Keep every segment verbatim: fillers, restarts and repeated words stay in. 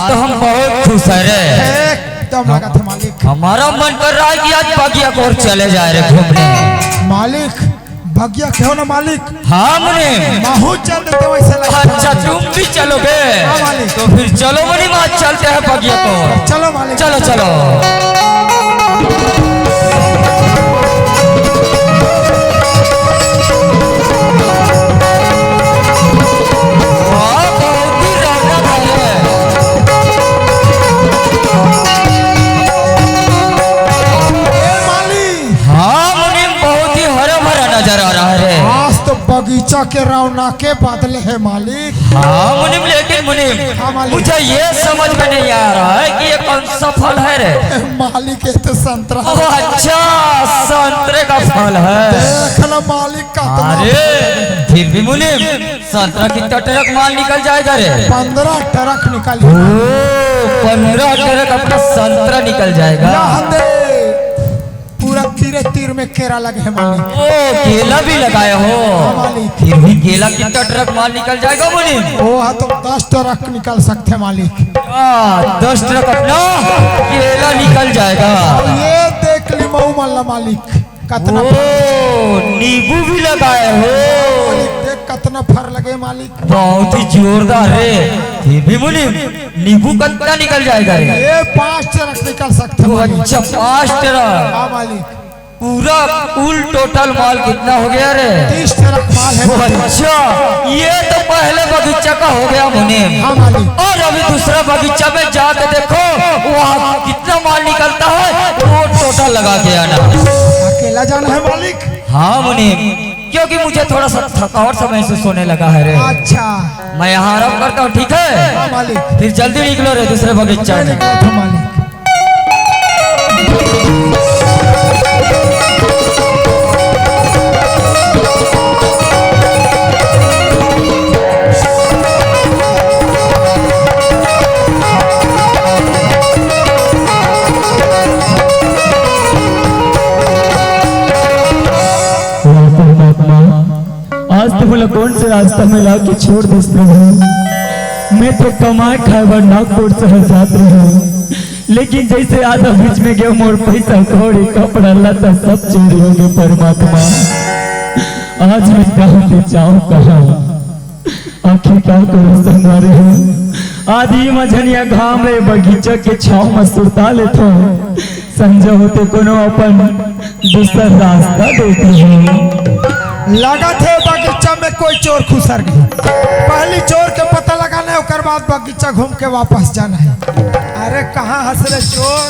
तो हम बहुत खुश है रे। एकदम लगत हे मालिक। हमारा मन कर रहा है कि आज बगिया कोर चले जाए रे घूमने। मालिक, बगिया कहो ना मालिक। हाँ मुनीम। महू चल देते वैसे लगता है। अच्छा, तुम भी चलोगे? हाँ मालिक। तो फिर चलो मुनीम, आज चलते हैं बगिया कोर। चलो मालिक। चलो, चलो। वाह, बहुत ही रौनक है। ए मालिक। हाँ मुनीम, बहुत ही हरा भरा नजर आ रहा है रे। आज तो बगीचा के रौनके बदले है मालिक। हाँ मुनीम, लेकिन मुनीम, हाँ मालिक। मुझे ये समझ में नहीं आ रहा है कि ये कौन सा फल है रे? मालिक, ये तो संतरा। ओ अच्छा, संतरे का फल है। देख लो मालिक, कितना अरे, फिर भी मुनीम, संतरा कितना ट्रक माल निकल जाएगा रे? पंद्रह ट्रक निकल ओ, पंद्रह ट्रक अपना संतरा निकल जाएगा। यहाँ दे, पूरा तीरे तीर में केला लगे है मालिक। ओ, केला भी लगाए हो? हाँ मालिक। फिर भी केला कितना ट्रक माल निकल जाएगा मुनीम? ओ, हाँ, तो दस ट्रक निकल सकते हैं मालिक। हाँ, दस ट्रक अपना केला निकल जाएगा। और ये देख ली मऊ मल्ला मालिक। कतना ओ, फर। नींबू भी लगाए हो। मालिक, देख कतना फर लगे मालिक। बहुत ही जोरदार रे। फिर भी मुनीम, नींबू कतना निकल जाएगा रे? ये पाँच ट्रक निकल सकते ओ, मालिक। अच्छा, पाँच ट्रक। हाँ मालिक। पूरा कुल टोटल माल कितना हो गया रे? तीस ट्रक माल है ओ, मालिक। अच्छा, ये तो पहले बगीचा का हो गया मुनीम। हाँ मालिक। और अभी दूसरा बगीचा में जाके देखो, वहाँ कितना माल निकलता है, वो टोटल लगा के आना। अकेला जाना है मालिक? हाँ मुनीम, क्योंकि मुझे थोड़ा सा थकावट सा महसूस होने लगा है रे। अच्छा। मैं यहाँ आराम करता हूँ, ठीक है? हाँ मालिक। फिर जल्दी निकलो रे दूसरे बगीचा मैं में। निकलता हूँ मालिक। हे परमात्मा, आज तो मोला कौन से रास्ता में लाके छोड़ दिस प्रभु। मैं तो कमाए खाए बर नागपुर शहर जात रहे हूँ, लेकिन जैसे आधा बीच में गए, मोर पैसा कौड़ी, कपड़ा लत्ता सब चोरी हो गए परमात्मा। आज मैं कहाँ से जाऊँ, कहाँ? आखिर का करूं संगवारी हो, आधी मझनिया घाम ले बगीचा के छांव म सुरता लेथो। संझा होते कोनो अपन दूसर रास्ता देती हो। लगत हे बगीचा में कोई चोर खुसर गए। पहली चोर के पता लगाना है, ओकर बाद बगीचा घूम के वापस जाना है। अरे कहाँ हंस रे चोर?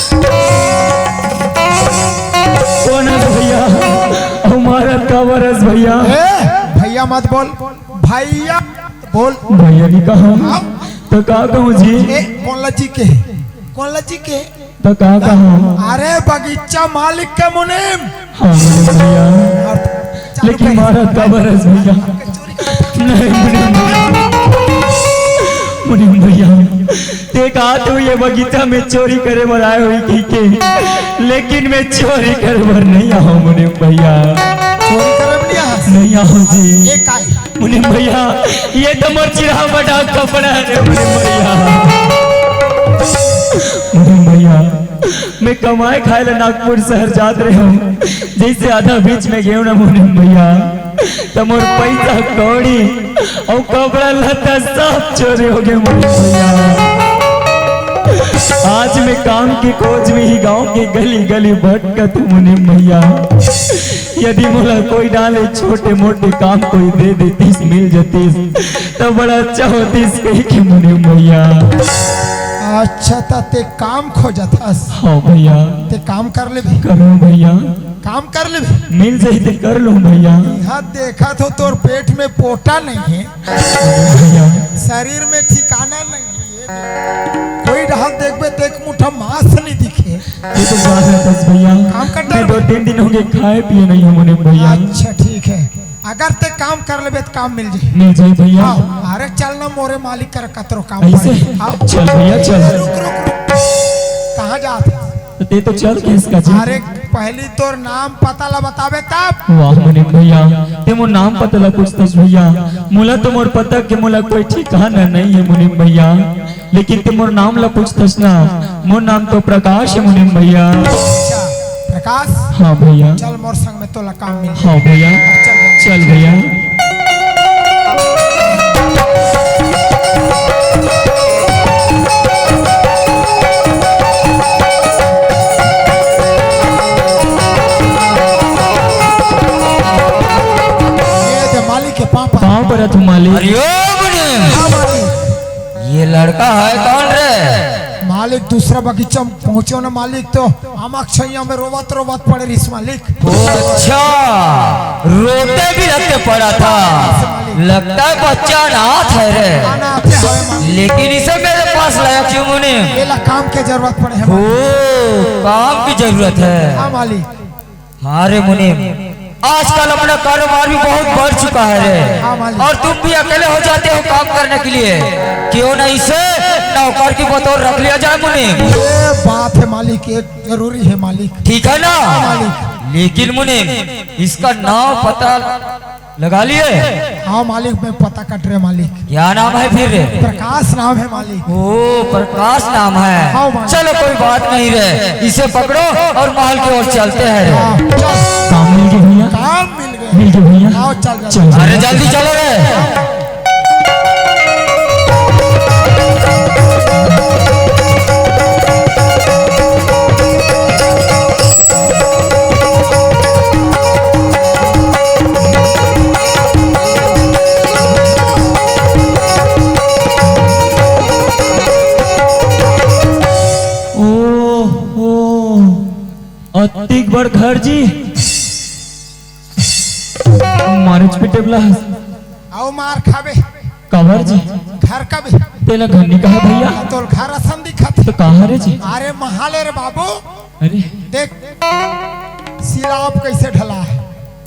कौन है भैया? हमारा काबर हस भैया? ए, भैया मत बोल। भैया बोल। भैया नहीं कहा। हाँ। तो का कहूँ जी? ए, कौन ला जी के? कौन ला जी के? तो का कहूँ? अरे बगीचा मालिक के मुनीम। हाँ मुनीम भैया। और चालू लेकिन कर। मारा काबर हस भैया? नहीं मुनीम भैया। मुनीम भैया, ते कहा तू ये बगीचा में चोरी करे बर आए हुई की के, लेकिन मैं चोरी करे बर नहीं आऊँ मुनीम भैया। चोरी करे बर नहीं आए? नहीं आऊँ जी। ये काहे? मुनीम भैया, ये तो मोर चिरा बटा कपड़ा है रे मुनीम भैया। मुनीम भैया, मैं कमाए खाए ला नागपुर शहर जात रहे हूँ, जैसे आधा बीच में गए ना मुनीम भैया, तो मोर पैसा कौड़ी और कपड़ा लत्ता सब चोरी हो गए मुनीम भैया। आज मैं काम के खोज में ही गांव के गली गली भटकत हूँ मुनीम भैया। यदि मोला कोई डाले छोटे मोटे काम कोई दे देतीस, मिल जतीस, तो बड़ा अच्छा होतीस कह के मुनीम भैया। अच्छा, त ते काम खोजत हस? हाँ भैया। ते काम कर लेबे? करूँ भैया। काम कर लेबे? मिल जाई ते कर लूँ भैया। यहाँ देखत हो तोर पेट में पोटा नहीं है, भैया। शरीर में ठिकाना नहीं है। कोई डहर देखबे तो एक मुट्ठा मांस नहीं दिखे। ये तो बात है बस भैया। काम कर मैं डाल। दो तीन दिन हो गए खाए पिए नहीं हूँ मुनीम भैया। अच्छा ठीक है, अगर ते काम कर लेबे तो काम मिल जाए। मिल जाए भैया। हाँ, अरे चल ना मोरे मालिक कर कतरो काम ऐसे? पड़े। हाँ। चल भैया चल। रुक रुक रुक, कहाँ जात है? तो ते तो चल के इसका जी। अरे पहली तोर नाम पता ला बताबे तब। वाह मुनीम भैया, ते मोर नाम पता ला पूछतस भैया। मोला तो मोर पता के मोला कोई ठिकाना नहीं है मुनीम भैया। लेकिन ते मोर नाम ला पूछतस ना, मोर नाम तो प्रकाश हे मुनीम भैया। अच्छा, प्रकाश। हाँ भैया। चल मोर संग में, तोला काम मिल हाँ भैया। चल, चल। चल भैया। ये दे मालिक के पाँव पर। पाँव परत हँव मालिक। अरे ओ मुनीम। हाँ मालिक। ये लड़का हे कौन रे? मालिक, दूसरा बगीचा में पहुंचो ना मालिक, तो आमा के छैया में रोवत रोवत पड़े रहिस मालिक। ओ अच्छा, रोते भी लगते पड़ा था। लगता है बच्चा अनाथ है रे। अनाथ है मालिक। लेकिन इसे मेरे पास लाया क्यों मुनीम? एला काम के जरूरत पड़े हे ओ, मालिक। काम की जरूरत है। हाँ मालिक। हाँ रे मुनीम, आजकल अपना कारोबार भी बहुत बढ़ चुका है रे। हाँ मालिक। और तुम भी अकेले हो जाते हो काम करने के लिए, क्यों ना इसे नौकर की बतौर रख लिया जाए मुनीम? ये बात है मालिक, ये जरूरी है मालिक। ठीक है ना? हाँ मालिक। लेकिन मुनीम, इसका नाम पता लगा लिए? हाँ मालिक, मैं पता कट रहे मालिक। क्या नाम है फिर रे? प्रकाश नाम है मालिक। ओ, प्रकाश नाम है। हाँ मालिक। चलो कोई बात नहीं रे, इसे पकड़ो और महल की ओर चलते हैं रे। हाँ, चल। काम मिल गया भैया। काम मिल गया। मिल गया भैया। आओ, चल, चल। चल। अरे जल्दी चलो रे। ओहो, अतिक बड़ घर जी। मारेच पिटेबला। आओ मार खाबे। काबर जी? घर का भी। तेला घर नहीं कहा भैया। तोल घर असन दिखत हे। तो कहाँ रे जी? अरे महल रे बाबू। अरे। देख, सिलाब कैसे ढला है।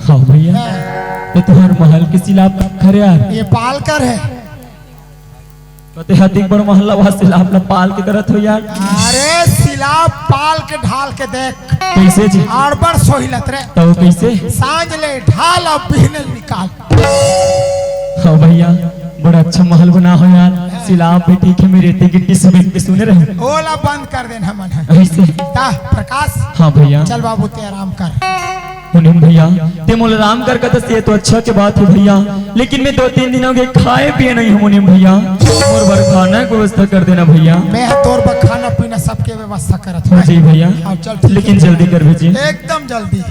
हाँ भैया। हाँ। तो तुम्हार महल के सिलाब खरे यार। ये पाल कर है। कते हतिक बड़ महल ला सिलाब ला पाल के करत हो यार। अरे सिलाब पाल के ढाल के देख। कैसे जी? आड़बड़ सोहिलत रे। तो कैसे? सांझ ले ढाल अब बिहने निकाल। हाँ भैया, बड़ा अच्छा महल बना हो यार। सिलाब भी ठीक है, मेरे रेती गिट्टी सीमेंट भी सुने रहे। ओला बंद कर देन हमन ह। ऐसे? ता प्रकाश। हाँ भैया। चल बाबू, ते आराम कर। मुनीम भैया, ते मोला आराम कर कहत हस, ये तो अच्छा के बात है भैया, लेकिन मैं दो तीन दिन हो गए खाए पिए नहीं हूँ मुनीम भैया, मोर बर खाना के व्यवस्था कर देना भैया। मैं ह तोर बर खाना पीना सबके व्यवस्था करत हूँ। हाँ जी भैया। हाँ, चल, ठीक लेकिन है। जल्दी कर भेजी। एकदम जल्दी।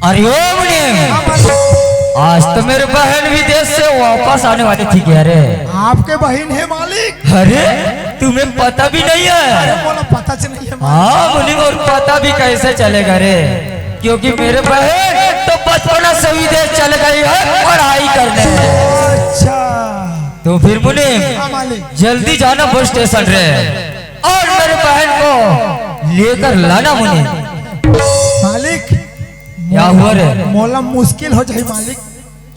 अरे ओ मुनीम, हाँ, मालिक। आज तो मेरे बहन विदेश से वापस आने वाली थी क्या रे? आपके बहन है मालिक? अरे तुम्हें पता भी नहीं है? अरे बोला पता च नहीं है मालिक। हाँ मुनीम, और पता भी कैसे चलेगा रे, क्योंकि मेरे बहन तो बचपना से विदेश चले गई है पढ़ाई करने। अच्छा। तो फिर मुनीम हाँ मालिक। जल्दी जाना बस स्टेशन रे, और मेरे बहन को लेकर लाना मुनीम। मालिक, क्या हुआ रे? मोला मुश्किल हो जाही मालिक।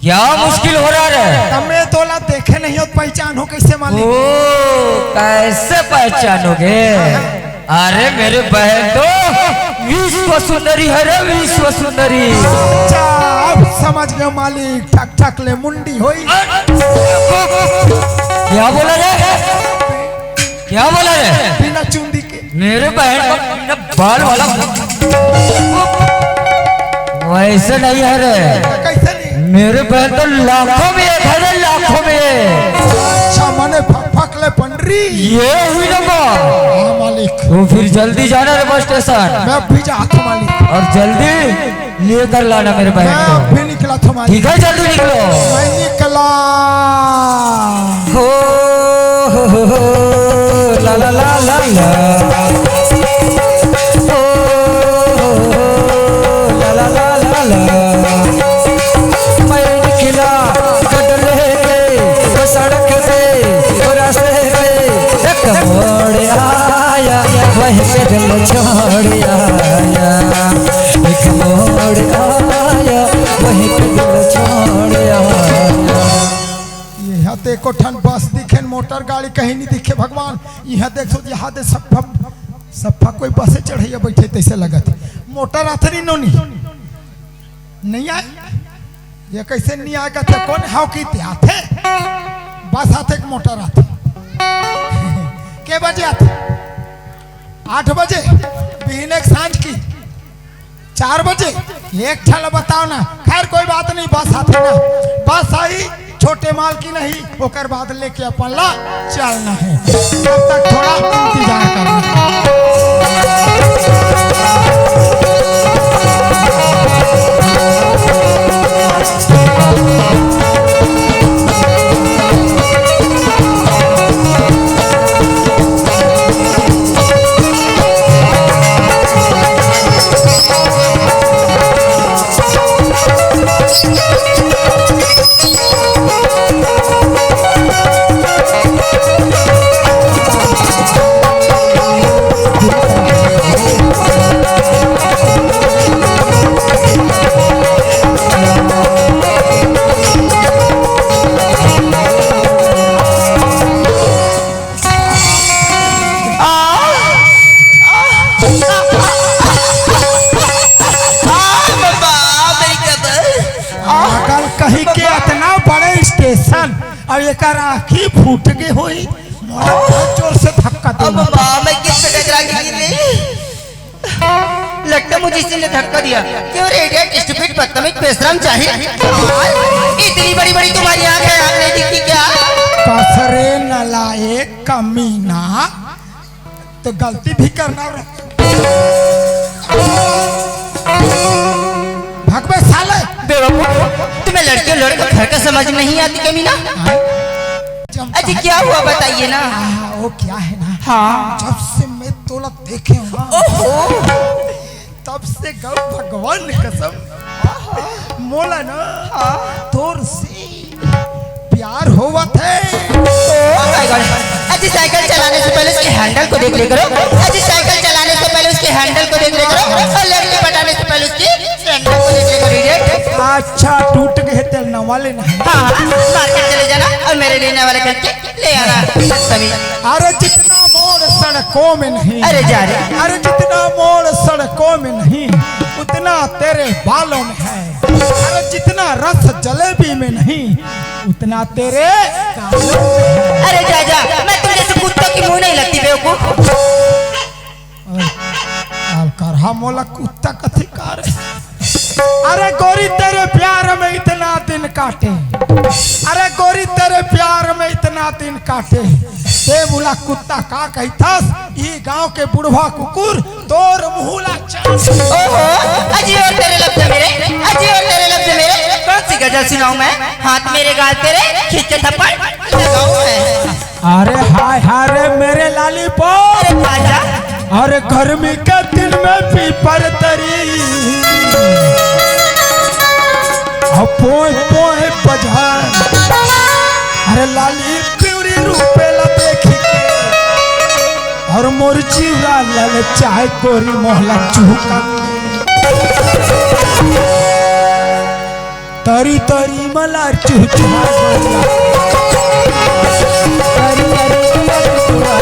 क्या मुश्किल हो रहा रे? तब मैं तोला देखे नहीं हो, पहचान हो कैसे मालिक? ओ, कैसे पहचानोगे? अरे मेरे बहन तो विश्व सुंदरी है रे, विश्व सुंदरी। अच्छा, अब समझ गए मालिक, ठक ठक ले मुंडी होई। क्या बोला रे? क्या बोला रे? बिना चुंदी के। मेरे बहन का बिना बाल वाला वैसे नहीं है रे। कैसे नहीं? मेरे बहन तो लाखों में एक है रे, लाखों में एक। अच्छा, माने फक फक ले पंडरी। ये हुई ना बात। हाँ मालिक। तो फिर जल्दी जाना रे बस स्टेशन। मैं भी जाता हूँ मालिक। और जल्दी लेकर लाना मेरे बहन को। मैं भी निकला था मालिक। ठीक है, जल्दी निकलो। मैं निकला। हो, हो, हो, हो, ला, ला, ला, ला, ला। हो, हो, हो, ला, ला, ला, ला, ला। मैं निकला गडले पे, वो सड़क पे, वो रास्ते पे, एक मोड़ आया, वहीं पे दिल छोड़ आया। एक मोड़ आया, वहीं पे दिल छोड़ आया। इहाँ तो एको ठन बस दिखे न, मोटर गाड़ी कहीं नहीं दिखे भगवान। इहाँ देख सो, यहाँ दे सफा, सफा कोई बसे चढ़ैया बैठे तैसे लगत। मोटर आथे नहीं नोनी, नहीं आए। ये कैसे नहीं आए कहते, कौन हाव की ते आथे? बस आथे एक मोटर आथे। के बजे आथे? आठ बजे, बिहने के सांझ के चार बजे। एक ठन ल बताओ ना। खैर, कोई बात नहीं, बस आथे ना, बस आई, छोटे मालकिन आही, ओकर बाद लेके अपन ला चलना हे। तब तक थोड़ा इंतजार करना। आ, आ, आ, आ, बाबा, मेरी कदर। आ, पागल कहीं के, इतना बड़े स्टेशन अउ एकर आँखी फूट गे होही। मोला बहुत जोर से धक्का दे। अब बाबा, मैं किस पे टकरा के गिर गई? लगता मुझे इसी ने धक्का दिया। क्यों रे idiot, stupid, बदतमीज, बेशरम, जाहिल? इतनी बड़ी बड़ी तुम्हारी आँख है, आँख नहीं दिखती क्या? कसरे, नालायक, कमीना, तो गलती भी करना रहे। भगवे साले। बेवकूफ, तुम्हें लड़कियों लड़कों घर का समझ नहीं आती, कमीना? हाँ? अजी, क्या हुआ, बताइए ना। हाँ, वो क्या है ना? हाँ। जब से मैं तोला देखे हूँ ना, ओहो। तब से गौ भगवान कसम, मोला ना, हाँ। तोर से प्यार होवत है। Oh my God। अजी, साइकिल चलाने से पहले उसके हैंडल को देख लिया करो। अजी, साइकिल चलाने से पहले उसके हैंडल को देख लिया करो। और लड़की पटाने से पहले उसकी सैंडल को देख लिया करो, idiot। अच्छा, टूट गए तेल नवा लेना है। हाँ, हाँ, मार्केट चले जाना और मेरे लिए नवा लेकर के ले आना, सभी। अरे जितना मोड़ सड़कों में नहीं। अरे जा रे। अरे जितना मोड़ सड़कों में नहीं, उतना तेरे बालों में है। अरे जितना रस जलेबी में नहीं, उतना तेरे गालों में है। अरे जा, जा, मैं तुम जैसे कुत्तों की मुंह नहीं लगती, बेवकूफ। अरे, काल करहा मोला कुत्ता कथी करे। अरे गोरी, तेरे प्यार में इतना दिन काटे। अरे गोरी, तेरे प्यार में इतना दिन काटे। ते मोला कुत्ता का कहिथस? ई गांव के बुढ़वा कुकुर तोर मुंह ला चाट। ओहो, अजी और तेरे लफ्ज मेरे, अजी और तेरे लफ्ज मेरे। कौन सी गजल सुनाऊं मैं? हाथ मेरे गाल तेरे, खींच के थप्पड़ लगाऊं मैं। अरे हाय हाय रे मेरे लालीपॉप। अरे आजा। अरे गर्मी के दिन में पीपर तरी, अब पोए पोए बजार। अरे लाली पिवरी रूपे ला देखी के, और मोर जीवा ललचाए गोरी मोहला चुहका। तरी तरी मला चुहचुहा। तरी तरी मला चुहचुहा।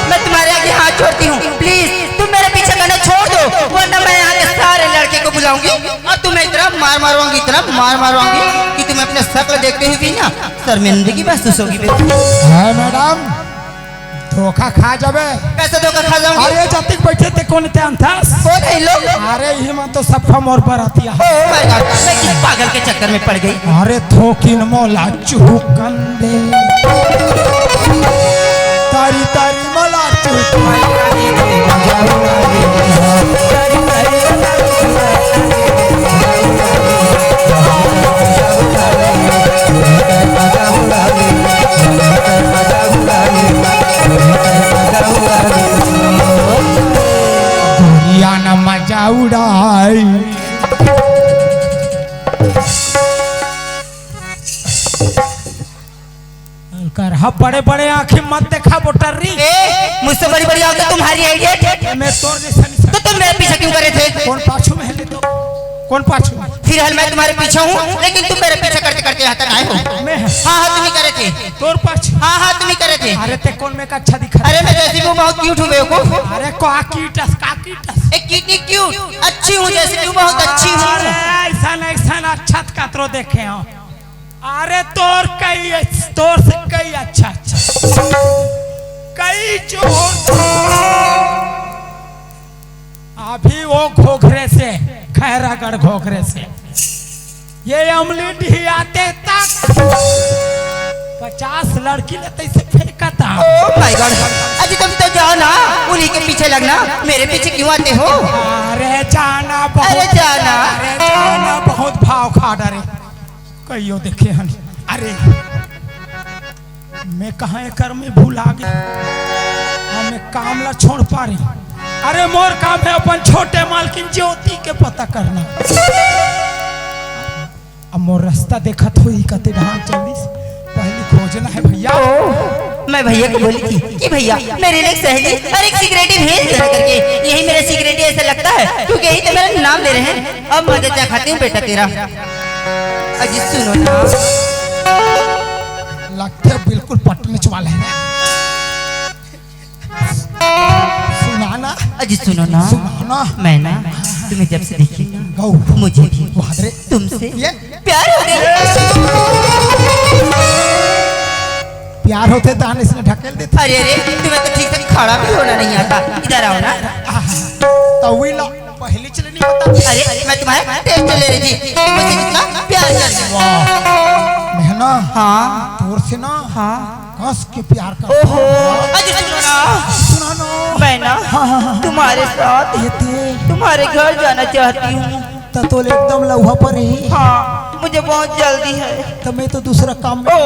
मैं तुम्हारे आगे हाथ जोड़ती हूँ, प्लीज तुम मेरे पीछे करना छोड़ दो, वरना मैं यहाँ के सारे लड़के को बुलाऊंगी। और तुम्हें इतना मार मारूंगी, इतना मार मारूंगी कि तुम्हें अपने शक्ल देखते हुए भी ना शर्मिंदगी महसूस होगी बेटी। है मैडम, धोखा खा जाबे। कैसे धोखा खा जाऊंगी? अरे जतिक बैठे ते कोन ते अंथस? कौन है लोग? अरे ये मन तो सबका मोर बरातिया। Oh my God, मैं किस पागल के चक्कर में पड़ गई? अरे थोकिन मोला चुहकन दे। तारी तारी मला चुहकन दे। गोरिया न मजा उड़ाई। कर, हाँ, बड़े बड़े आंखें मत देखा बोटर री। ए, मुझसे बड़ी बड़ी आंखें तुम्हारी है, idiot। मैं तोर जैसा नहीं तो तुम मेरे पीछे क्यों करे थे? कौन पाछू में है ले तो? कौन पाछू? फिलहाल मैं तुम्हारे पीछे हूँ, लेकिन तुम मेरे पीछे करते करते यहाँ तक आए हो। मैं? हाँ हाँ, तुम ही करे थे। तोर पाछू? हाँ हाँ, तुम ही करे थे। अरे ते कौन में का अच्छा दिखा? अरे मैं जैसे भी हूँ, बहुत क्यूट हूँ बेवकूफ। अरे का क्यूटस, का क्यूटस? एक कितनी क्यूट, अच्छी हूँ जैसे भी हूँ, बहुत अच्छी हूँ। अरे ऐसा नहीं, ऐसा अच्छा कतरो देखे हो। अरे तोर कई, तोर से कई अच्छा अच्छा, कई जो अभी वो घोघरे से, खैरागढ़ घोघरे से ये अमली डीह आते तक पचास लड़की ले तैसे फेंकता। Oh my God! अजी तुम तो जाओ ना, उन्हीं के पीछे लगना, मेरे पीछे क्यों आते हो? अरे जाना बहुत, अरे जाना। अरे जाना बहुत भाव खा डरे। कहियो देखे हन। अरे मैं कहाँ एकर में भुला गए, हम एक काम ला छोड़ पा रहे। अरे मोर काम है अपन छोटे मालकिन ज्योति के पता करना। अब मोर रास्ता देखत होई कते डहान चलिस, पहली खोजना है भैया। ओ, मैं भैया को बोली थी कि भैया मेरे लिए एक सहेली और एक सिगरेटी भेज देना करके। यही मेरा सिगरेटी ऐसा लगता है क्योंकि यही तो मेरा नाम ले रहे हैं। अब मजा क्या खाती हूँ बेटा तेरा। अजी सुनो ना। लगते हो बिल्कुल पटमेच वाला है। सुना ना। अजी सुनो ना। सुना ना। मैं ना तुम्हें जब से देखी ना, गौ। मुझे भी वाह रे। तुमसे ये प्यार हो गया। प्यार होते तो इसने ढकेल देते। अरे अरे, तुम्हें तो ठीक से खड़ा भी होना नहीं आता। इधर आओ ना। आहा, तो वही लो। पहली चले नहीं बता। अरे मैं तुम्हारा टेस्ट ले रही थी, मुझसे कितना प्यार कर रही। वाह। मैं ना हाँ। तोर से ना हाँ। कस के प्यार कर। ओहो। अजी सुनो ना। सुना ना। मैं ना हाँ, हाँ, हाँ। तुम्हारे साथ ये ते। तुम्हारे घर जाना चाहती हूँ। तो तोले एकदम लौहा पर ही। हाँ, मुझे बहुत जल्दी है। तो मैं तो दूसरा काम में ओ,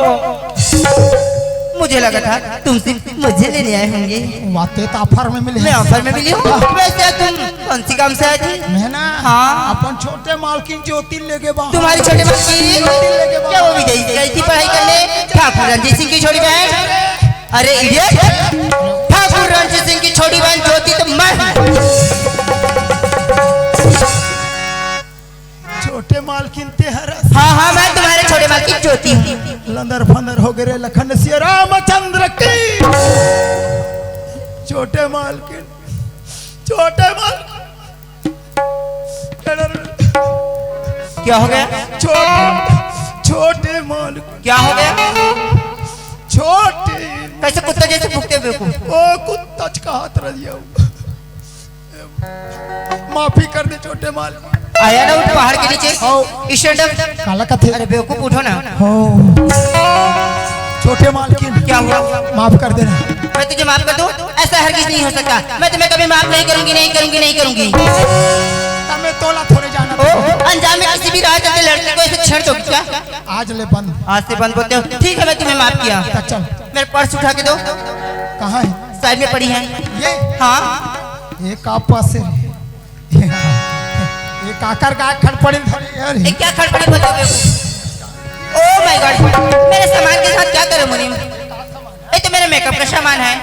मुझे लगा था तुमसे मुझे लेने आए होंगे। वाते तो ऑफर में मिले। मैं ऑफर में मिली हूँ। वैसे तुम कौन सी काम से आए थे? मैं ना हाँ। अपन छोटे मालकिन ज्योति लेके बा। तुम्हारी छोटे मालकिन? ज्योति लेके बा। क्या वो विदेश गई थी पढ़ाई करने? ठाकुर रणजीत सिंह की छोटी बहन। अरे इडियट, ठाकुर रणजीत सिंह की छोटी बहन ज्योति तो मैं हूँ। छोटे मालकिन ते हरस। हाँ हाँ, मैं तुम्हारे छोटे मालकिन ज्योति हूँ। लंदर फंदर हो गए रे लखन सिया रामचंद्र की। छोटे मालकिन, छोटे मालकिन। क्या हो गया? छोटे, छोटे मालकिन। क्या हो गया? छोटे। कैसे कुत्ता जैसे भूकते हुए को? ओ कुत्ता का हाथ रह दिया। माफी कर दे छोटे माल। आया ना उठ पहाड़ के नीचे। आओ। Stand up. काला कथे। अरे बेवकूफ, उठो ना। हो। छोटे मालकिन। क्या हुआ? माफ कर देना। मैं तुझे माफ कर दूं? ऐसा हरगिज नहीं हो सकता। मैं तुम्हें कभी माफ नहीं करूंगी, नहीं करूंगी, नहीं करूंगी। तमे तोला थोड़े जाना। ओ, अनजान में किसी भी राह चलते लड़की को ऐसे छेड़ दोगी क्या? आज ले बंद। आज से बंद बोलते हो। ठीक है, मैं तुम्हें माफ किया। तो चल। मेरे पर्स उठा के दो। कहाँ है? साइड में पड़ी है। ये? हाँ। ये का पर्स है? ये काकर का खड़पड़ी धरे है रे। ये क्या खड़पड़ी बोलते हो? Oh my God, मेरे सामान के साथ क्या करो मुनीम? ये तो मेरे मेकअप का सामान है।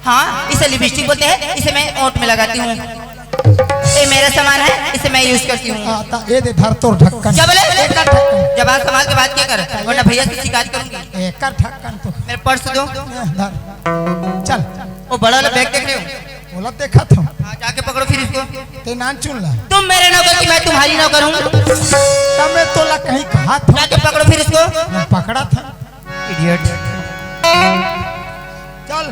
हाँ, इसे लिपस्टिक बोलते हैं, इसे मैं ओंठ में लगाती हूँ। ये मेरा सामान है, इसे मैं यूज करती हूँ। हाँ, ता ये दे धर तोर ढक्कन। क्या बोले? एक ढक्कन। जबान संभाल के बात क्या कर, वरना भैया से शिकायत करूंगी। एक ढक्कन तो। मेरे पर्स दो। ये धर। चल। वो बड़ा वाला बैग देख रहे हो? बोला देखा था। हाँ, जाके पकड़ो फिर इसको। ते नान चुन ला। तुम मेरे नौकर कि मैं तुम्हारी नौकर हूँ? तब मैं तोला कहीं कहा था। जाके पकड़ो फिर इसको। मैं पकड़ा था। इडियट। चल।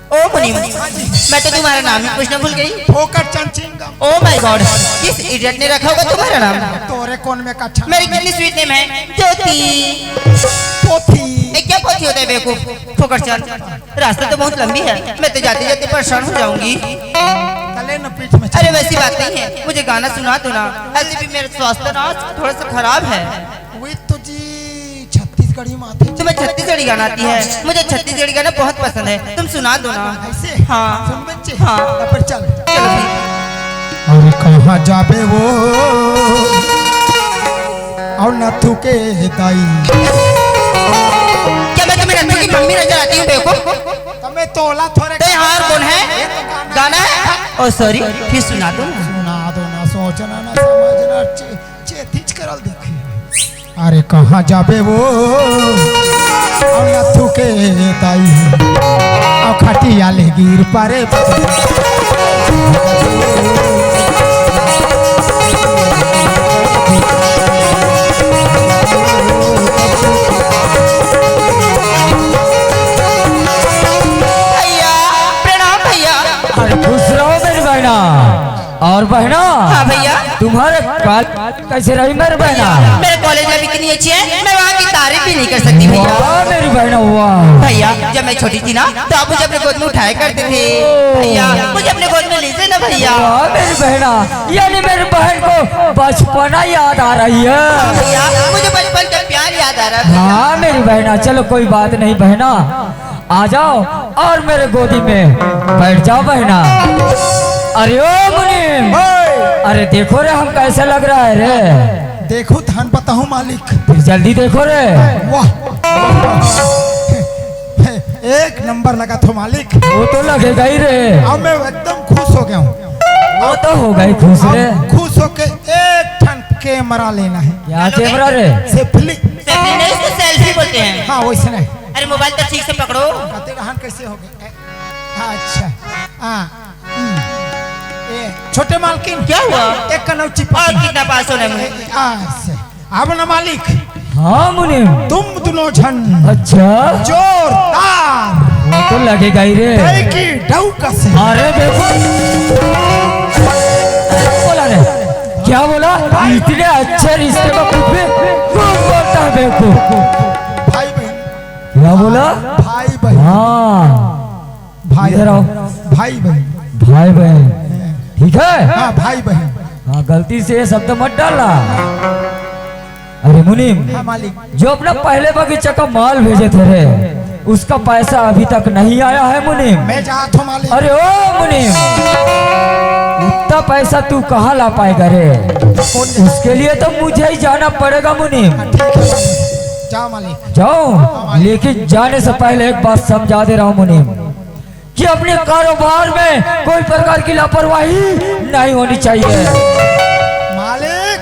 ओ मुनीम, मैं तो तुम्हारा नाम ही पूछना भूल गई। फोकट चंचिंगम। Oh my God, किस इडियट ने रखा होगा तुम्हारा नाम? तोरे कौन में का अच्छा? मेरी कितनी स्वीट नेम है, ज्योति। पोथी। ए, क्या पोथी होता है बेवकूफ? फोकट चंद, रास्ता तो बहुत लंबी है, मैं तो जाते जाते परेशान हो जाऊंगी। तले न पीठ में। अरे वैसी बात नहीं है, मुझे गाना सुना दो ना, ऐसे भी मेरा स्वास्थ्य ना आज थोड़ा सा खराब है। वही तो जी छत्तीसगढ़ी माथे। तुम्हें छत्तीसगढ़ी गाना आती है? मुझे छत्तीसगढ़ी गाना बहुत पसंद है, तुम सुना दो ना। ऐसे? हाँ। सुन बच्चे? हाँ। तब पर चल। चलो फिर। अरे कहाँ जाबे वो और नथु के दाई। क्या मैं तुम्हें नथु की मम्मी नजर आती हूँ बेवकूफ? तो मैं तोला थोड़े। ते हार कौन है? ये तो गाना गाना है। है। ओ सॉरी, फिर सुना दो ना। सुना दो ना, सोचना ना समझना। चे-, चेतीच करल देखे। अरे कहाँ जाबे वो? अउ नथु के दाई, अउ खटिया ले गिर परे। भैया, प्रणाम भैया। अरे खुश रहो मेरी बहना। और बहना, हाँ भैया। तुम्हारे कॉलेज कैसे रही मेरी बहना? मेरे कॉलेज में भी इतनी अच्छी है, मैं वहाँ की तारीफ भी नहीं कर सकती भैया। वाह मेरी बहना, वाह। भैया, जब मैं छोटी थी ना, तो आप मुझे अपने गोद में उठाया करते थे। भैया, मुझे अपने गोद में लीजिए ना भैया। वाह मेरी बहना, यानी मेरी बहन को बचपना याद आ रही है। भैया, मुझे बचपन का प्यार याद आ रहा है। हाँ मेरी बहना, चलो कोई बात नहीं बहना, आ जाओ और मेरे गोदी में बैठ जाओ बहना। अरे ओ मुनीम, ओए! अरे देखो रे, हम कैसे लग रहा है रे। देखो थान बताहूँ मालिक। फिर जल्दी देखो रे। वाह, एक नंबर लगा थो मालिक। वो तो लगेगा ही रे। अब मैं एकदम खुश हो गया हूँ। वो तो होगा ही खुश रे। अब खुश होके एक ठन कैमरा लेना है। क्या कैमरा रे? सेल्फी। सेल्फी नहीं, इसको सेल्फी बोलते हैं। हाँ, वैसे नहीं। अरे मोबाइल तो ठीक से पकड़ो। तेरा हाथ कैसे हो गया? अच्छा, हाँ। हम्म। ए, छोटे मालकिन। क्या हुआ? एक कनौ चिपक और कितना पास होने में? ए, आ, से। अब ना मालिक। हाँ मुनीम। तुम दोनों झन। अच्छा। जोरदार। वो तो लगेगा ही रे। दई की डौका से। अरे बेवकूफ। बोला रे। क्या बोला? इतने अच्छे रिश्ते में कुछ भी झूठ बोलता है बेवकूफ। भाई बहन। क्या बोला? भाई बहन। हाँ। भाई इधर आओ। भाई बहन। भाई बहन। ठीक है? हाँ, भाई बहन। हाँ, गलती से ये शब्द मत डालना। अरे मुनीम, हाँ, मालिक। जो अपना पहले बगीचा का माल भेजे थे रे, उसका पैसा अभी तक नहीं आया है मुनीम। मैं जात हूँ मालिक। अरे ओ मुनीम, उतना पैसा तू कहाँ ला पाएगा रे? कौन? उसके लिए तो मुझे ही जाना पड़ेगा मुनीम। हाँ, ठीक है मालिक। जाओ मालिक। जाओ, लेकिन जाने से पहले एक बात समझा दे रहा हूँ मुनीम, कि अपने कारोबार में कोई प्रकार की लापरवाही नहीं होनी चाहिए। मालिक,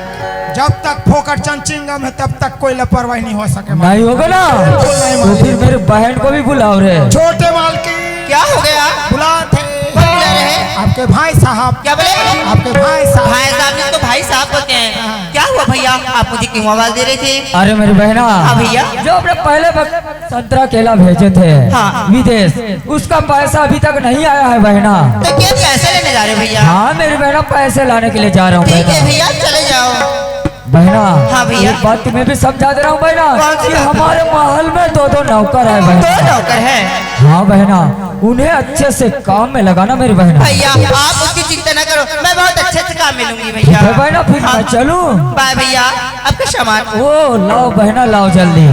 जब तक फोकट चंद चिंगम है, तब तक कोई लापरवाही नहीं हो सके मालिक। नहीं होगा ना? बिल्कुल नहीं तो मालिक। फिर मेरे बहन को भी बुलाओ रे। छोटे मालकिन। क्या हो गया? बुलात है। कौन बुला रहे हैं? आपके भाई साहब। क्या बोले? आपके भाई साहब। भाई साहब ने तो भाई साहब होते हैं। हाँ। क्या हुआ भैया, आप मुझे क्यों आवाज दे रहे थे? अरे मेरी बहना, हाँ भैया। जो अपने पहले बग-, संतरा केला भेजे थे हाँ। विदेश, उसका पैसा अभी तक नहीं आया है बहना। तो क्या पैसे लेने जा रहे हो भैया? हाँ मेरी बहना, पैसे लाने के लिए जा रहा हूँ ठीक है बहना। भैया, चले जाओ। बहना, हाँ भैया। एक बात तुम्हें भी समझा दे रहा हूँ बहना, कौन सी कि बात? हमारे महल में दो दो नौकर है बहना। दो नौकर है? हाँ बहना, उन्हें अच्छे से काम में लगाना मेरी बहना। भैया, आप उसकी चिंता ना करो, मैं बहुत अच्छे से काम में लूंगी भैया। ठीक है बहना, फिर हाँ। मैं चलूँ? बाय भैया, आपका सामान। ओ लाओ बहना, लाओ जल्दी।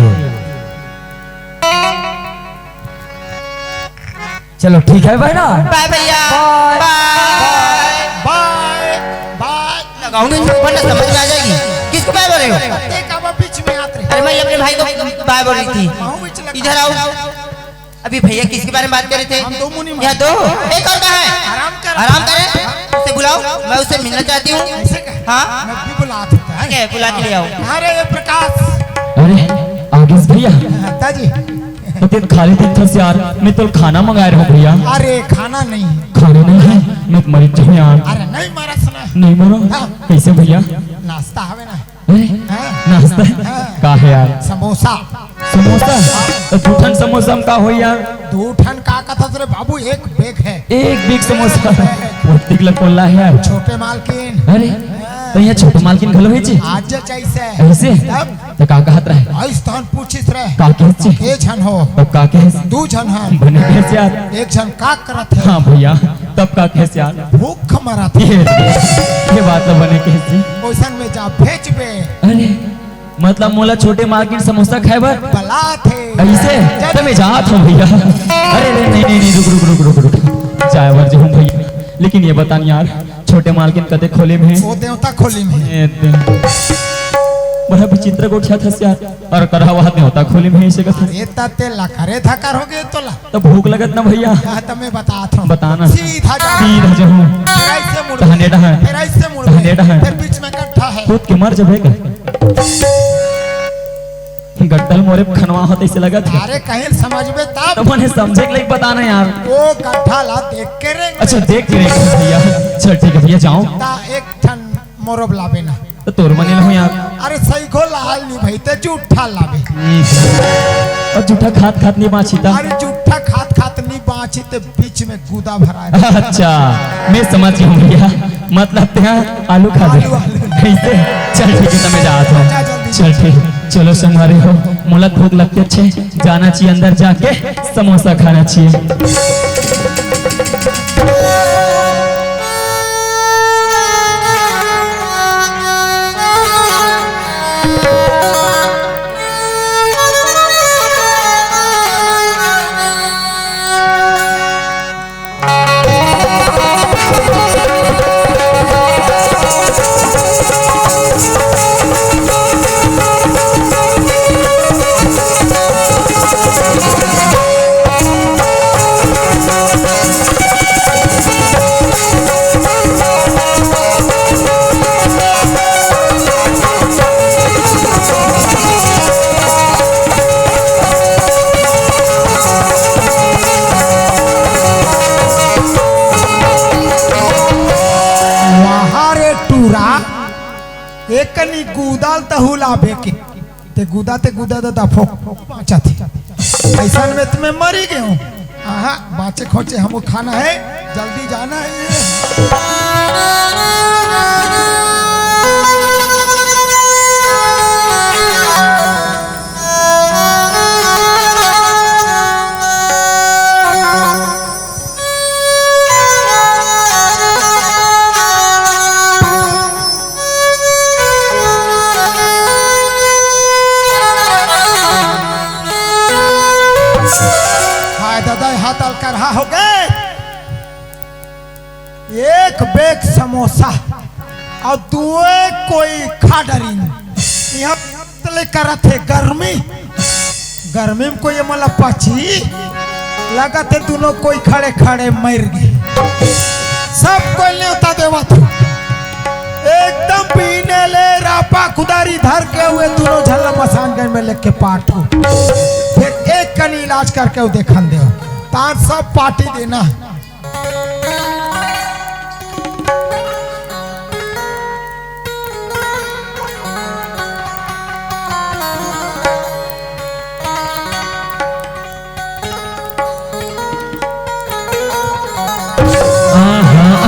चलो ठीक है बहना। बाय भैया। बाय। बाय। बाय। बाय। लगाऊंगी, वरना समझ में आ जाएगी। किसको बाय बोल रहे हो? एक अब बीच में आते रहे। अरे मैं अपने भाई को बाय बोल रही थी। कहूँ बीच लगा। इधर आओ। अभी भैया किसके बारे में बात कर रहे थे? हम दो मुनीम। यहाँ दो। एक और कहाँ है? आराम कर। आराम करे। उसे बुलाओ, मैं उससे मिलना चाहती हूँ। ऐसे कहे? हाँ। मैं भी बुला देता है। ठीक है, बुला के ले आओ। अरे ये प्रकाश। अरे आगेश भैया। हाँ, ताजी। तो तें खाली दिखथस यार, मैं तो खाना मंगाए रहूं भैया। अरे खाना नहीं। खाना नहीं है, मैं मर जाऊं यार। अरे नहीं मरस ना। नहीं मरो? हाँ। कैसे भैया? नाश्ता हवे ना। अरे, हाँ। नाश्ता? हाँ। का है यार? समोसा। समोसा? तो दू ठन समोसा में का होई यार? दू ठन का कथस रे बाबू, एक बैग है। एक बैग समोसा? वो तिगला कोल्ला है यार। छोटे मालकिन। अरे, हाँ। तो यहाँ छोटे मालकिन घलो है जी? आज जैसे। ऐसे? तब तो का कहत रहे? अइस तहन पूछिस रहे। का कहेस जी? के झन हो? तब का कहेस? दू झन हन। बने कहेस यार। एक झन का करत हे? हाँ भैया, तब का कहेस यार? भूख मरत हे। ये, ये बात तो बने कहेस जी। ओइसन में जा भेजबे। अरे, मतलब मोला छोटे मालकिन समोसा खाए बर बलात हे। ऐसे? तो मैं जात हूँ भैया। अरे, अरे, नहीं, नहीं, नहीं, रुक, रुक, रुक, रुक, रुक। जाए बर जाऊँ भैया। लेकिन ये बता न यार, छोटे मालकिन कते खोली में हे? वो देवता खोली में हे। ए, दे-, बड़ा विचित्र गोठियाथस यार। अउ करहा वहा देवता खोली में हे, इसे कथे। अरे, त तेला करे धकर हो गे तोला। त भूख लगत ना भैया। या त मैं बतात हूँ। बता ना। सीधा जा। सीधा जाहूँ। फिर ऐसे मुड़। तहने डहा। फिर ऐसे मुड़। डेढ़ है। फिर बीच में गड्ढा है। कूद के मर जबे का। गड्ढल मोरे खनवा होते से लगत है। अरे कहीं समझ में तब। तो मने समझे के लिए बताना यार। वो गड्ढा ला देख के रे। अच्छा, देख के रे भैया। चल ठीक है भैया, जाओ। ता एक ठन मोरो लाबे ना। तो तोर मने लहू यार। अरे सही को लाल नहीं भाई, ते जूठा लाबे। हम्म। और जूठा खात खात नहीं बाँची ता। अरे जूठा खात खात नहीं बाँची, ते बीच में गूदा भरा है। अच्छा, मैं समझ गया हूँ भैया। मतलब ते हाँ आलू खा दे। आलू, आलू। ऐसे? चल ठीक है, तो मैं जात हूँ। जा जल्दी। चल ठीक, चलो संगवारी हो, मोला भूख लगते छे, जाना चाहिए अंदर जाके समोसा खाना चाहिए। वाह रे टूरा, एकनी गुदल तहु लाबे के। ते गुदा, ते गुदा ददा फोक बाँचत हे। अइसन में त मैं मरी गेंव। आहा, बाँचे खोचे हमू खाना हे, जल्दी जाना हे। हाय ददा, हाथ अलकरहा हो गे। एक बेग समोसा अउ दुए कोई खा डरिन। इहाँ तले करत हे गर्मी, गर्मी में कोई ये मला पची लगत हे, दुनों कोई खड़े खड़े मर गे। सब कोई नेवता देवत हे, एकदम पीने ले रापा कुदारी धर के हुए दुनों झल्ला मसानगंज में लेके पाठो। फिर एक कनी इलाज करके वो देखन देव, तान सब पार्टी देना। हाँ, हाँ।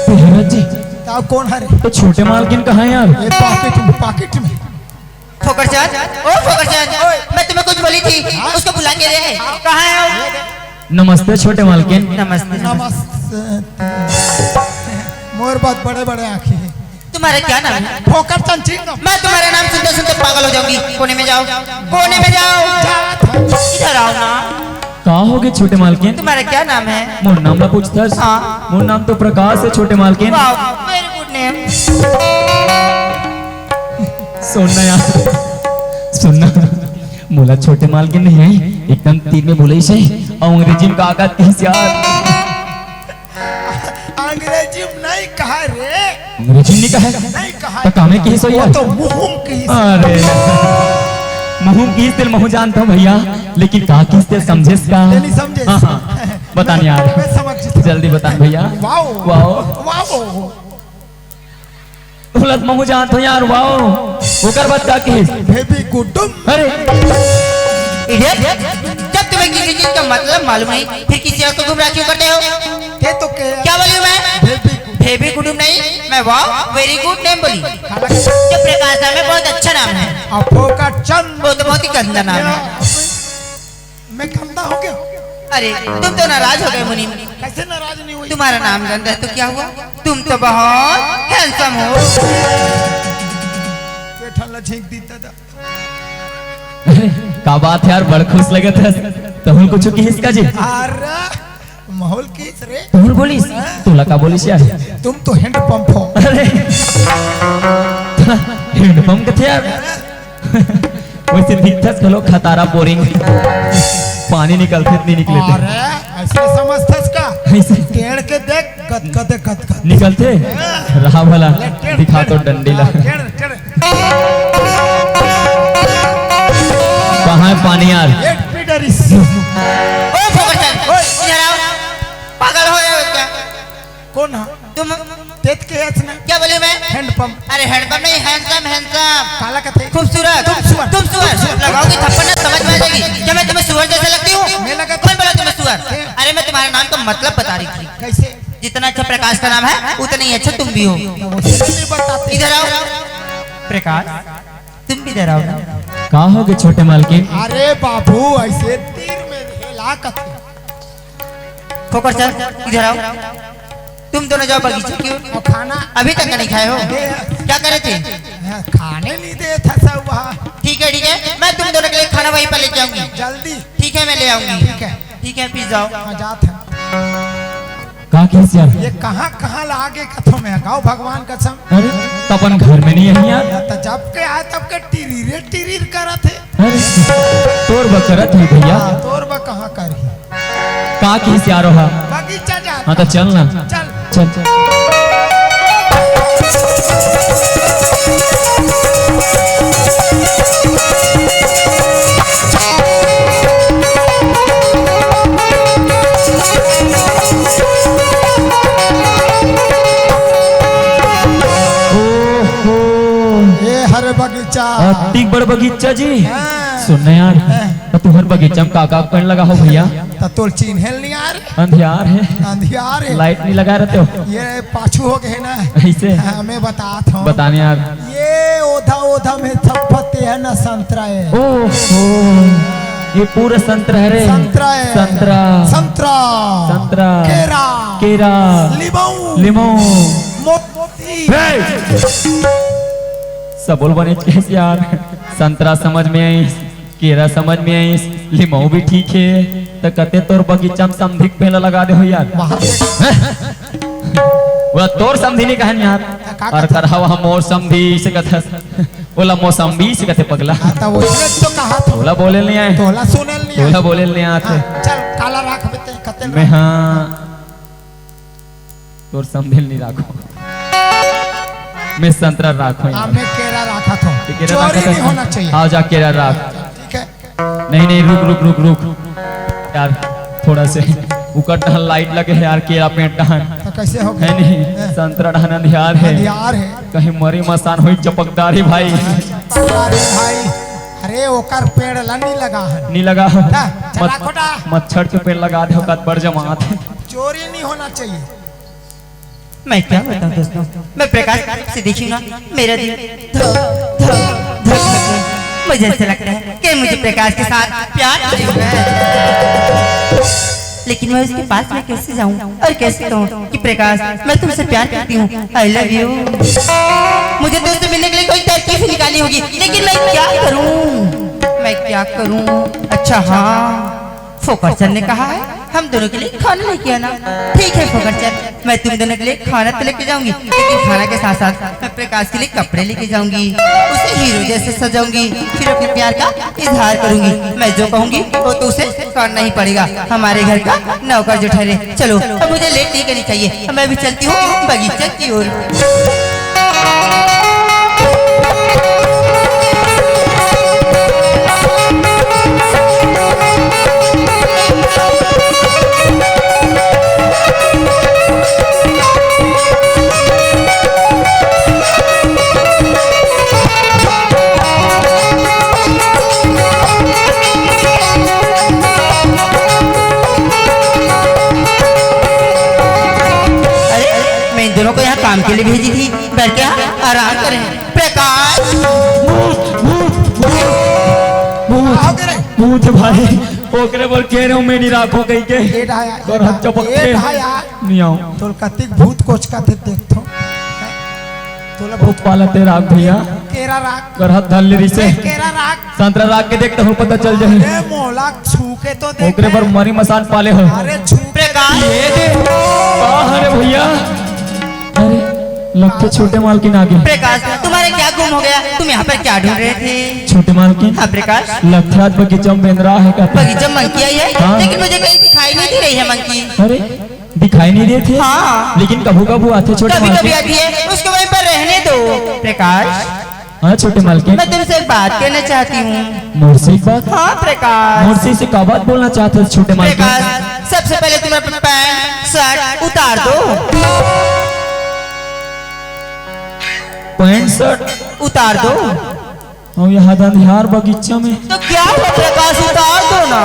महाराज जी। का, कौन हे रे? तो छोटे मालकिन कहाँ हे यार? ये पॉकेट में, पॉकेट में। फोकरचंद, ओ फोकरचंद, मैं तुम्हें कुछ बोली थी, हाँ? उसको बुला के ले। कहाँ है वो? नमस्ते छोटे मालकिन। नमस्ते। नमस्ते। मोर बहुत बड़े बड़े आँखी हे। तुम्हारा क्या नाम है? फोकरचंद चिन्ह। मैं तुम्हारा नाम सुनते सुनते पागल हो जाऊंगी। कोने में जाओ, कोने में जाओ। इधर आओ ना। का हो गे छोटे मालकिन? तुम्हारा क्या नाम है? मोर नाम ला पूछथस? हाँ। मोर नाम तो प्रकाश हे छोटे मालकिन। Wow, very good name। सुन ना यार, सुन ना। मोला छोटे मालकिन नहीं हे, एकदम तीर में बोले से। अउ अंग्रेजी में का कहत किहिस यार? अंग्रेजी में नहीं कहा रे। अंग्रेजी में नहीं कहा? नहीं कहा। तो का में किहिस हो वो यार? तो मुँह में किहिस। अरे, मुँह में किहिस तेला महूँ जानत हँव भैया, लेकिन का किहिस तेला समझेस का? तेला नहीं समझेस। हाँ, हाँ। बता नहीं यार। मैं समझ जल्दी बता भैया। वाओ। वाओ। वाओ। बोलत महूँ जानत हँव यार, वाओ। ओकर बाद का किहिस? बेबी गुड्डुम। अरे। Idiot, जब तुम्हें किसी चीज का मतलब मालूम नहीं, फिर किसी और को गुमराह क्यों करते हो? ते तो के क्या बोली हूँ मैं? बेबी गुड्डुम। बेबी गुड्डुम नहीं, मैं वाओ, very good name बोली। हाँ। जो प्रकाश नाम है, बहुत अच्छा नाम है। आ फोकरचंद। वो तो बहुत ही गंदा नाम है। मैं गंदा हो गया? अरे, तुम तो नाराज हो गए मुनीम। कैसे नाराज नहीं हुई? तुम्हारा नाम गंदा है तो क्या हुआ? तुम तो बहुत handsome हो। ये ठल्ला झींक दी दादा। अरे, का बात हे यार, बड़ खुश लगत हस। तहूँ कुछ किहिस का जी? अरे, महूँ ल किहिस रे। तहूँ ल बोलिस? हाँ। तोला का बोलिस यार? तुम तो hand pump हो। अरे, hand pump कथे यार। वैसे दिखथस घलो खतारा boring। पानी निकलथे त नहीं निकले ते। अरे, ऐसे समझथस का? ऐसे। टेढ़ के देख, कत कत कत कत निकलथे। रहा भला, दिखा तो डंडी ला। हाँ, टेढ़, टेढ़। कहाँ है पानी यार? पेट पी डरिस। ओ फोकट, ओए। इधर आओ। पागल हो गए हो क्या? कौन है? तुम। तेत के हस ना? क्या बोले मैं? हैंडपंप। अरे हैंडपंप नहीं, handsome, handsome। काला कथे? खूबसूरत। तुम सुअर। तुम सुअर। तुम सुअर। लगाओगी थप्पड़ ना, समझ में आ जाएगी। क्या मैं तुम्हें सुअर जैसे लगती हूँ? मैं लगा कौन बोला तुम्हें सुअर? क्या? अरे मैं तुम्हारे नाम का मतलब बता रही थी। कैसे? जितना अच्छा प्रकाश का नाम है, उतना ही अच्छा तुम भी हो। तो वो नहीं बताते। इधर आओ। प्रकाश, तुम भी इधर आओ ना। का हो गए छोटे मालकिन? अरे बाबू, ऐसे तीर में हेला कथे। फोकट चल, इधर आओ। तुम दोनों जाओ बगीचे की ओर। और खाना? अभी तक नहीं खाए हो? अरे। क्या करे थे? हाँ, खाने नहीं दे था सब वहाँ। ठीक है, ठीक है, मैं तुम दोनों के लिए खाना वहीं पर ले जाऊंगी। जल्दी। ठीक है, मैं ले आऊंगी। ठीक है। ठीक है, पी जाओ। हाँ, जात है। का किहिस यार? ये कहाँ, कहाँ ला आगे कथो में गाँव भगवान कसम। अरे, त अपन घर में नहीं है यार। या त जब के आए तब के टिरीरे टिरीर करत है। अरे, तोर बर करत ही भैया। हाँ, तोर बर कहाँ करही? का किहिस यार ओहा? बगीचा जा। हाँ, त चल ना। चल। चल, चल। ओहो। ए हर बगीचा। अतिक बड़ बगीचा जी। हाँ। सुन ना यार, हाँ। त तुहर बगीचा में का का पेड़ लगा हो भैया? त तोल चिन्हे ल नहीं यार। अंधियार है। अंधियार है। लाइट नहीं लगा रहते हो? ये पाछू हो गए ना। ऐसे? हाँ, मैं बतात हूँ। बताने यार। ये ओधा, ओधा में सब पत्ते है ना, संतरा है। ओहो, ये पूरा संतरा है रे। संतरा है। संतरा। संतरा। संतरा। केरा। केरा। लिमऊ। लिमऊ। मोती। हे! सबोल बने कैसे यार? संतरा समझ में आई, केरा समझ में आइस, लिमऊ भी ठीक हे, त कते तोर बगीचा में समधी के पेड़ लगा दे हो यार। वहाँ पे वो तोर समधी नहीं कहन यार। का और कहत? करहवा मोर समधी से कथस। ओला मौसम्बी से कथे पगला। हाँ, त वो इसने तो कहा था। तोला बोले नहीं आए। तोला सुने नहीं आए। तोला बोले नहीं आते। हाँ, चल, काला राख बे ते, कते मैं राख। हाँ। तोर समधी ल नहीं राखो। मैं संतरा राखो यार। हाँ, मैं केरा राखा था। ये केरा चोरी राखा नहीं था। होना चाहिए। हाँ, जा केरा राख। ठीक है। नहीं, नहीं, रुक, रुक, रुक, रुक। यार, थोड़ा से उकर डहन लाइट लगे है यार, केरा पेड़ डहन। तो कैसे हो गया? है नहीं, हैं? संतरा डहन अंधियार है। अंधियार है। कहीं मरी मसान होई चपकदारी भाई। अरे भाई, अरे ओकर पेड़ ला नहीं लगा है। नहीं लगा है। जा, चला मत-, खोटा। मच्छर के पेड़ लगा दे, ओकर बड़ जमात है। चोरी नहीं होना चाहिए। मैं क्या बताऊं दोस्तों, मैं प्रकाश से देखी ना, मेरा दिल धक, धक, धक, धक। मुझे ऐसा लगता है कि मुझे प्रकाश के साथ प्यार हो चुका है। लेकिन मैं उसके पास में कैसे जाऊं और कैसे कहूं कि प्रकाश, मैं तुमसे प्यार करती हूँ, I love you। मुझे तुमसे मिलने के लिए कोई तरकीब ही निकालनी होगी, लेकिन मैं क्या करूं, मैं क्या करूं? अच्छा हाँ, फोकट सर ने कहा है हम दोनों के लिए खाना लेके आना। ठीक है फोकट सर, मैं तुम दोनों के लिए खाना तो लेके जाऊंगी, लेकिन खाना के साथ साथ मैं प्रकाश के लिए कपड़े लेके जाऊंगी, उसे हीरो जैसे सजाऊंगी, फिर अपने प्यार का इजहार करूंगी। मैं जो कहूंगी वो तो उसे करना ही पड़ेगा, हमारे घर का नौकर जो ठहरे। चलो, अब मुझे लेट नहीं करनी चाहिए, अब मैं भी चलती हूँ बगीचे की ओर। अरे, मैं इन दोनों को यहाँ काम के लिए भेजी थी, बैठ के यहाँ आराम करें। प्रकाश। भूत, भूत, भूत, भूत। आओ करे। भूत भाई, ओकरे बर कह रहे हूँ, मैं नहीं राखो कहीं के। ये ढाया, और हम चपक ये के ढाया। नहीं आओ। तोल कतिक भूत कोच का थे देख तो। तोला भूत पाला ते राख भैया। केरा राख। कर हाथ धर ले रिसे। ए, केरा राख। संतरा राख के देखता हूँ, पता चल जाए। अरे मोला छू के तो देख। ओकरे बर मरी मसान पाले हो। अरे छू के प्रकाश। ये दे। वाह, अरे भैया। अरे, लगते छोटे मालकिन आ गए। प्रकाश, तुम्हारे क्या गुम हो गया? तुम यहाँ पर क्या ढूंढ रहे थे? छोटे मालकिन। हाँ प्रकाश। लगते आज बगीचा में बेंदरा है क्या? बगीचा में मंकी आई है, हाँ। लेकिन मुझे कहीं दिखाई नहीं दे रही है मंकी। अरे, दिखाई नहीं देते? हाँ। लेकिन कभू कभू आथे छोटे कभी कभी मालकिन। आती है, उसको वहीं पर रहने दो। प्रकाश, हाँ छोटे मालकिन। मैं तुमसे एक बात कहना चाहती हूँ। मोर से एक बात? हाँ प्रकाश। मोर से इसे का बात बोलना चाहते हो छोटे मालकिन? प्रकाश, सबसे पहले तुम अपना पैंट शर्ट उतार दो। Pant shirt? उतार दो। अउ ये अंधियार बगीचा में। तो क्या हुआ प्रकाश, उतार दो ना।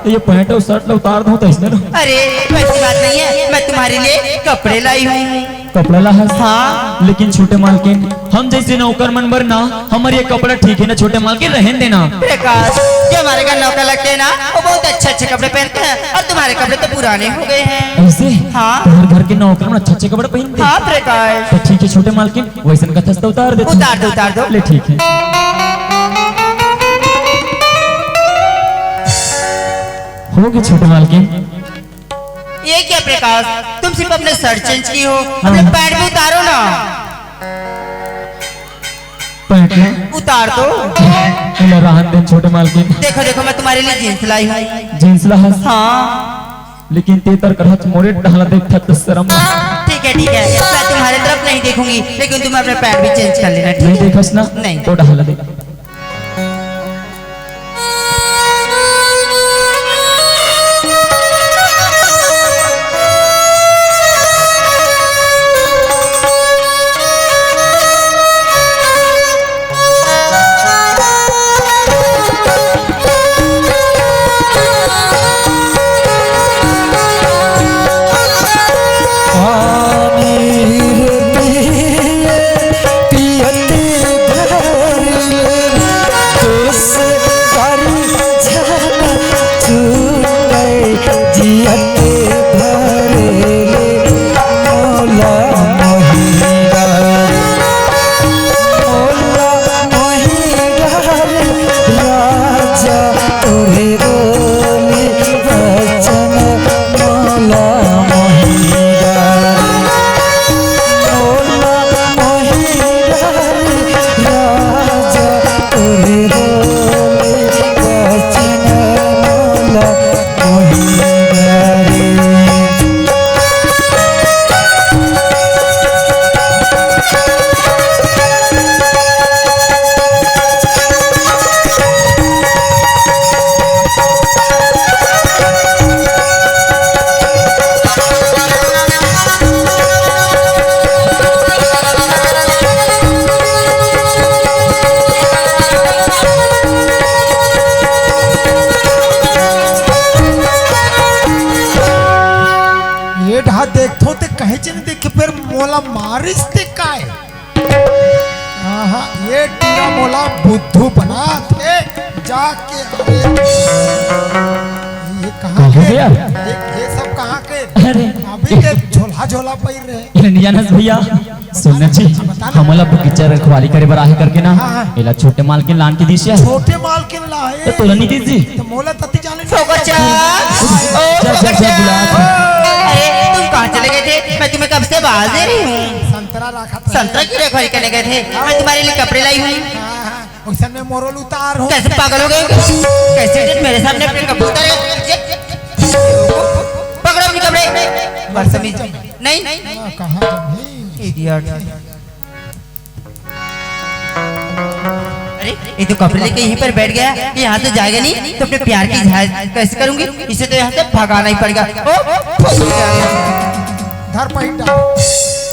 तो ये पैंट अउ शर्ट ला उतार दूं तो इसने लो। अरे, वैसी बात नहीं है, मैं तुम्हारे लिए कपड़े लाई हूँ। कपड़ा ला हस? हाँ। लेकिन छोटे मालकिन, हम जैसे नौकर मन बर ना, हमर ये कपड़ा ठीक है ना छोटे मालकिन, रहन देना। प्रकाश, जो हमारे घर नौकर लगते हैं ना, वो बहुत अच्छे अच्छे कपड़े पहनते हैं, और तुम्हारे कपड़े तो पुराने हो गए हैं। ऐसे? हाँ। तुम्हारे घर के नौकर मन अच्छे अच्छे कपड़े पहनते हैं? हाँ प्रकाश। तो ठीक है छोटे मालकिन, वैसन कथस तो उतार देते हैं। उतार दो, उतार दो। ले ठीक है। हो गए छोटे मालकिन। ये क्या प्रकाश, तुम सिर्फ अपने शर्ट चेंज की हो, अपने हाँ। पैंट भी उतारो ना। पैंट ना? उतार दो। ले रहन दे छोटे मालकिन। देखो, देखो, मैं तुम्हारे लिए जींस लाई हूँ। जींस ला हस? हाँ। लेकिन ते तर करहच मोरे डहला देखत त शरम। ठीक है, ठीक है, मैं तुम्हारे तरफ नहीं देखूंगी, लेकिन तुम अपने पैंट भी चेंज कर लेना, ठीक नहीं है? देखस ना? नहीं। तो डहला देख। ये ढा देखथो ते कहे चने देखे, फिर मोला मारिस ते काय? आहा, ये टूरा मोला बुद्धू बनाथे। जाके, अरे, ये कहाँ का हो के? गया? ये, ये सब कहाँ के? अरे। अभी ते झोला झोला पहिर रहे। ये नहीं जानस भैया, सुन जी, बता ना। हमला बगीचा रखवाली करे बर आहे करके ना, हाँ, हाँ। एला छोटे मालकिन लान के दिस हे। छोटे मालकिन ला हे। तो तोला नहीं दिस जी? तो मोला तती जाने फोकट चा। ओ, जा, जा, फोकट जा, चा। बुला। अरे, तुम कहाँ चले गए थे? मैं तुम्हें कब से आवाज दे रही हूँ। संतरा रखा था। संतरा की रखवाली करने गए थे। मैं तुम्हारे लिए कपड़े लाई हूँ। हाँ, हाँ। उस समय मोरल उतार हो। कैसे पागल हो गए? कैसे मेरे सामने अपने कपड़े उतारे? पकड़ो अपने कपड़े। बदतमीज। नहीं। हाँ, कहाँ जब है? Idiot। अरे, ये तो कपड़े लेके यहीं पर बैठ गया, ये यहाँ से जाएगा नहीं, तो अपने प्यार की इजहार कैसे करूंगी? इसे तो यहाँ से भगाना ही पड़ेगा। ओ, ओ, धर पहिया।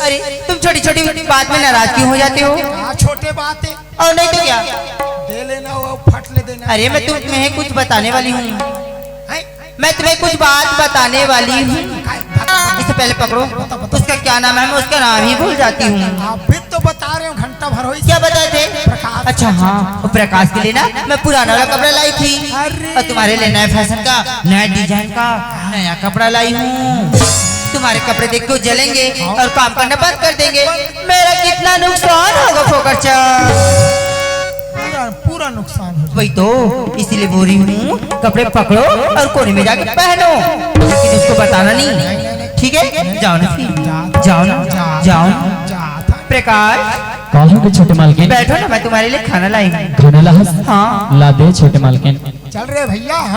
अरे, तुम छोटी-छोटी बात में नाराज क्यों हो जाते हो? हाँ, छोटे बात है। और नहीं तो क्या? दे लेना, वो फट ले देना। अरे, मैं तुम्हें कुछ बताने वाली हूँ। हैं? मैं तुम्हें कुछ बात बताने वाली हूँ। इससे पहले पकड़ो। बता, बता। उसका क्या नाम है? मैं उसका नाम ही भूल जाती हूँ। आप भी तो बता रहे हो, घंटा भर हो इस क्या बताए थे? प्रकाश। अच्छा, हाँ, वो प्रकाश के लिए ना मैं पुराना वाला कपड़ा लाई थी। अरे। और तुम्हारे लिए नए फैशन का, नया डिजाइन का, नया कपड़ा लाई हूँ। तुम्हारे कपड़े देख के वो जलेंगे और काम करना बंद कर देंगे। मेरा कितना नुकसान होगा, फोकट चा। पूरा, पूरा नुकसान हो जाएगा। वही तो, इसीलिए बोल रही हूँ, कपड़े पकड़ो और कोने में जाके पहनो, लेकिन उसको बताना नहीं, ठीक है? जाओ ना, जाओ ना, जाओ ना। प्रकाश, कहाँ हो छोटे मालकिन? बैठो ना, मैं तुम्हारे लिए खाना लाई हूँ। खाना ला हस? हाँ। ला दे छोटे मालकिन। चल रहे भैया।